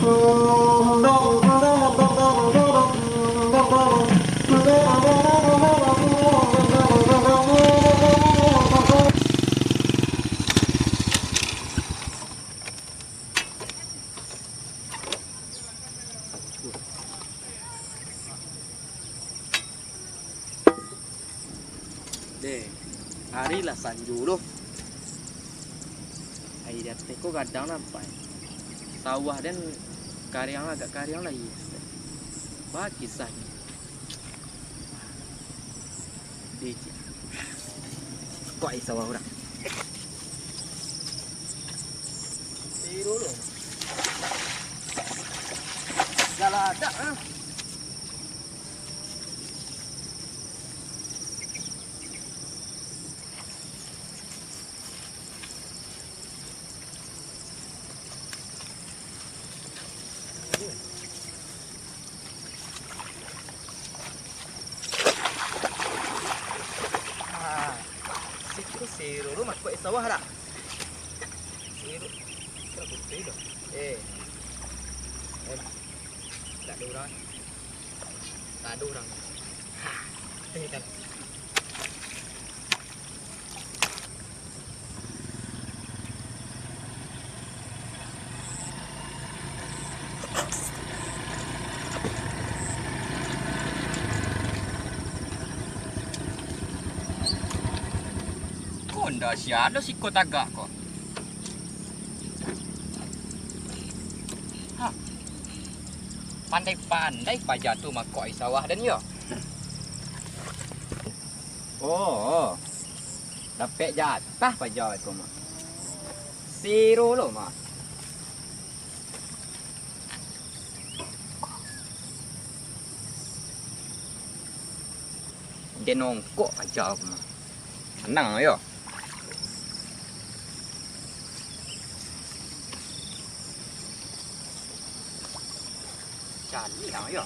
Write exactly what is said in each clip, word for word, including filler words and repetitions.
Deh, ari lah sanjo doh. Ari di ateh ko gadang nampak. Sawah den kariang, agak kariang lah, iyo. Baa kisahnyo. Deh, cik. Kok ari sawah urang? Tiru lo. Galak adak, ah. Ah, situ siroro mako sawah dah. Siroro. Kok betul dah? Eh. Eh. Tak ada orang. Tak ada orang. Hah, tengok kan. Ko ndak sia ado siko tagak ko. Hah. Pandai-pandai paja tu mako ai sawah den yo. Oh, oh. Dapek jatah paja ko mah. Siro lo mah. Den ongkok paja ko mah. Manang yo. Caliak yo.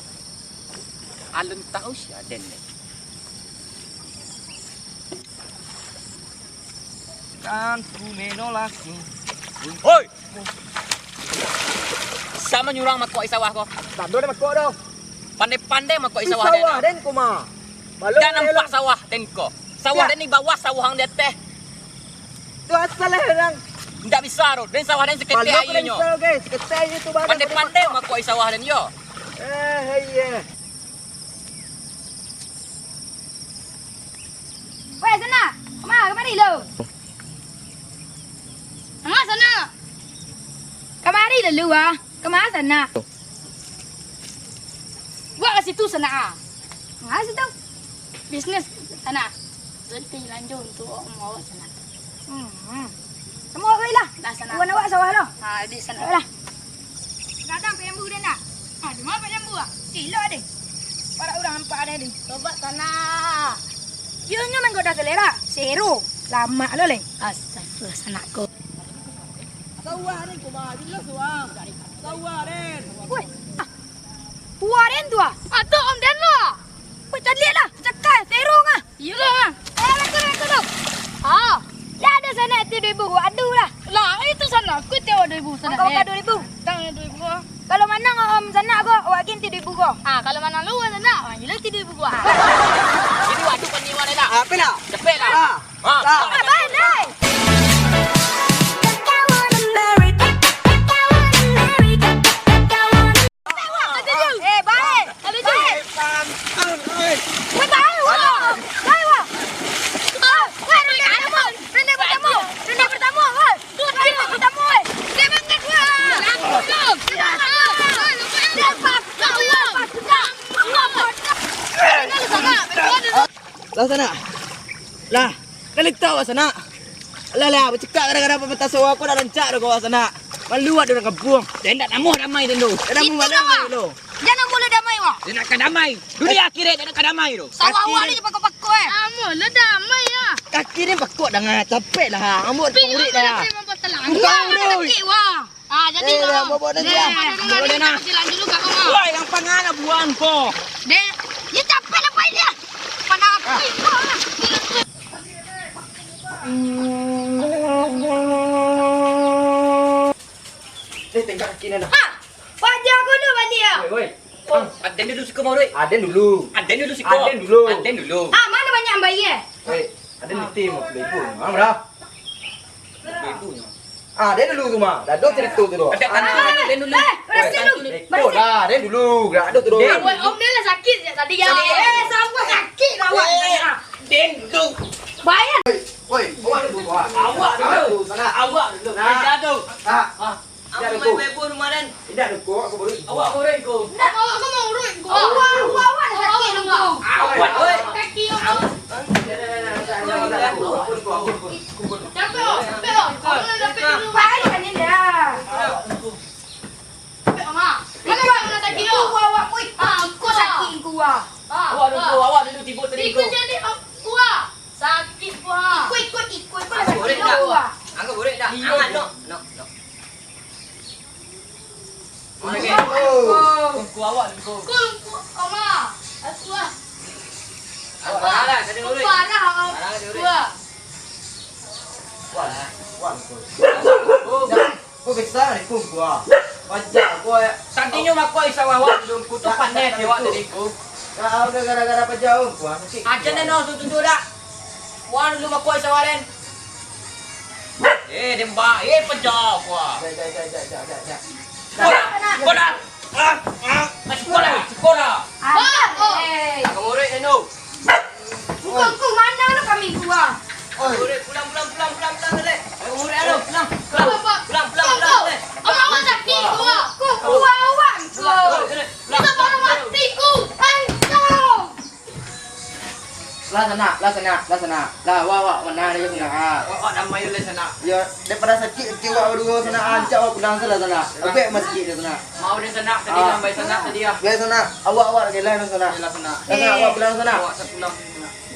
Alun tau sia den deh. Kan ku menolakmu. Hoi! Sia manyuruang makok di sawah ko? Tando dah makok doh. Pandai-pandai makok di sawah den. Sawah den ko mah. Balun. Jan nampak sawah den ko. Sawah den di bawah, sawah ang di ateh. Tu asal lah urang. Ndak bisa tu. Den sawah den saketek aia nyo. Pandai-pandai makok di sawah den yo. Eh, iya. Weh, Sanak! Kama, kamari lu! Kama, Sanak! Kamari lu, ah! Kama, Sanak! Buek ka situ, Sanak, ah! Kama situ? Bisnis, Sanak. Jadi lanjo untuak awak, Sanak. Hmm. Samo awak lah. Dah, Sanak. Buruan awak sawah lo. Ha, di Sanak. Ayolah. Gadang Pak Jambu den dah. Ah, di ma Pak Jambu ah? Cilok deh. Parak urang nampak deh. Tobat, Sanak. Iyo nyo manggoda selera. Sero. Lamak lo leh. Astagfirullah, Sanak ko. Sawah den ko mah, jelas sawah. Sawah den. Woi. Ah. Tua den tu ah. Atok om den lo. Woi, caliak lah. Cakal, terong ah. Iyo lah. Eh, betul, betul tu. Ah. Lah ada Sanak tigo ribu, aduh lah. Lah, itu Sanak, aku tigo ribu Sanak. Kau ka duo ribu. Tang duo ribu ah. Kalau manang om Sanak ko, awak gin tigo ribu ko. Ah, kalau manang lu Sanak, ah, gilo tigo ribu ko. Jadi waktu paniwa ni lah. Ah, apo lah? Cepet lah. Ah. Ah. Ah, baik, baik. Eh, baik. Baik. Weh, baik, wah. Baik, wah. Ah, weh, runding pertamo. Runding pertamo, weh. Runding pertamo, weh. Dia mangkat, wah. Lah, Sanak. Lah. Lah, litak awak, Sanak. Alah, lah, bacakak kadang-kadang pamatah suaro ko dak rancak doh kau, Sanak. Malu awak di urang kampuang. Den dak namuah damai den tu. Dak namuah malam tu. Jan namuah lah damai, wak. Den nak ka damai. Dunia akhirat den nak ka damai tu. Sawah awak ni pakok-pakok, eh. Namuah lah damai, ya. Kaki ni pakok dangan, capek lah, ha. Ambo pangurek dah. Engkau urus. Ah, jadi eh, kau. Bawa, bawa dia. Bawa dia, nah. Woi, yang pangan buang ko. Dek, dia capek lah pain dia. Panah apa itu? Eh, tengkak kaki ni dah. Ah! Paja ko dah baliak ah. Oi, oi. Ang. Aden dulu siko, Mauroi. Aden dulu. Aden dulu siko. Aden dulu. Aden dulu. Ah, ma nan banyak ambai eh? Oi, aden nanti mau beli pun. Mana dah? Beli pun. Ah, aden dulu tu mah. Dah ada cerita tu dah. Ada tantun, aden dulu. Eh, berhasil tu. Eh, kau dah, aden dulu. Gerak ada tu dah. Aden. Om dia lah sakit sejak tadi ya. Sakit. Eh, sama sakit lah awak. Eh, aden dulu. Bayar. Oi, oi, awak dulu, awak. Awak dulu. Awak dulu, sana. Awak dulu. Nah. Kerja tu. Ah. Ah. Indak ado, Ko. Indak ado, Ko. Indak ado, Ko. Aku baru. Awak goreng, Ko. Indak, awak kan mau urut, Ko. Awak, awak, awak sakit, Ko. Awak, oi. Kaki, Ko. Capek, Ko. Capek, Ko. Aku nak capek dulu. Baik, kan, Indah. Capek, Mama. Mana, Mama, mana sakit, Ko? Ko, awak, oi. Ah, Ko sakit, Ko, ah. Awak dulu, Ko. Awak dulu tibo tadi, Ko. Tibo tadi, Ko, ah. Sakit, Ko, ah. Iko, iko, iko, iko lah sakit, Ko, ah. Angkat borek dah. Iyo, Ko. Angkat, no, no, no. Mana ke? Lungkuh, lungkuh. Lungkuh awak, lungkuh. Ko lungkuh, Oma. Aku ah. Awak parah lah, kada urut. Parah, Oma. Parah, kada urut. Aku ah. Wah, wah, lungkuh. Oh. Ko bisa ni, Ko, lungkuh ah. Paja ko, ya. Tadinyo mako isau awak, lungkuh tu pandai awak tadi, Ko. Kau udah gara-gara paja, lungkuh ah, sakit. Aja neno tu tunjuk dak. Wah, dulu mako isau den. Eh, den ba, eh, paja ko ah. Jak, jak, jak, jak, jak, jak, jak. Bola, bola. Ah, ah, masih bola, masih bola. Ah, eh. Kamu urut, Neno. Engkau, engkau, mana lah kami dua? Oi. Urut, pulang, pulang, pulang, pulang, pulang, Lek. Kamu urut, anu, pulang, pulang, pulang, pulang, pulang, Lek. Abang awak sakit, dua. Kau, kau, awak, kau. Pulang, pulang, pulang. Kita baru mati, ku. Engkau. Lah sanak, lah sanak, lah sanak. Lah, awak, awak, mana ado sanak, ah. Awak, awak damai lah sanak. Yo, daripado sakik ati awak baduo sanak, ah, rancak awak pulang sajo lah sanak. Pulang. Ubek masakik tu sanak. Mau den sanak tadi, ah, lambai sanak tadi, ah. Ubek sanak, awak, awak lah sanak. Lah sanak. Lah sanak, awak pulang sanak. Awak pulang sanak.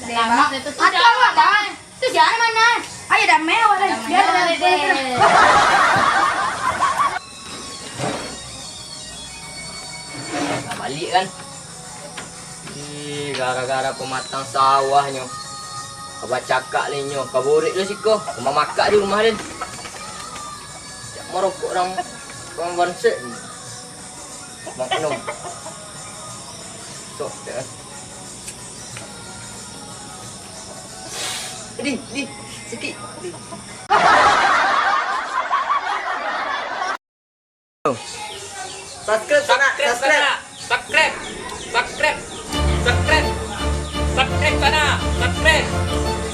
Selamat datang. Ati awak, dah. Tu sia nan mana? Ayo damai awak, dah. Damai. Biar awak, dah, dah, dah. Lah baliak kan. Ih, gara-gara pamatang sawahnyo. Ka bacakak lai nyo, ka borek lo siko, ka mamakak di rumah den. Jak marokok urang, urang bansek. Mak minum. Sok, ya. Di, di, sakik. Di. Subscribe, sanak. Subscribe, subscribe. Subscribe. Subscribe. Subscribe. Subscribe, sanak. Subscribe.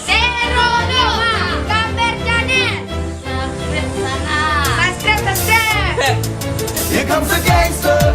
Sero Doma Gambar Channel. Subscribe, sanak. Subscribe, subscribe. Here comes the gangster.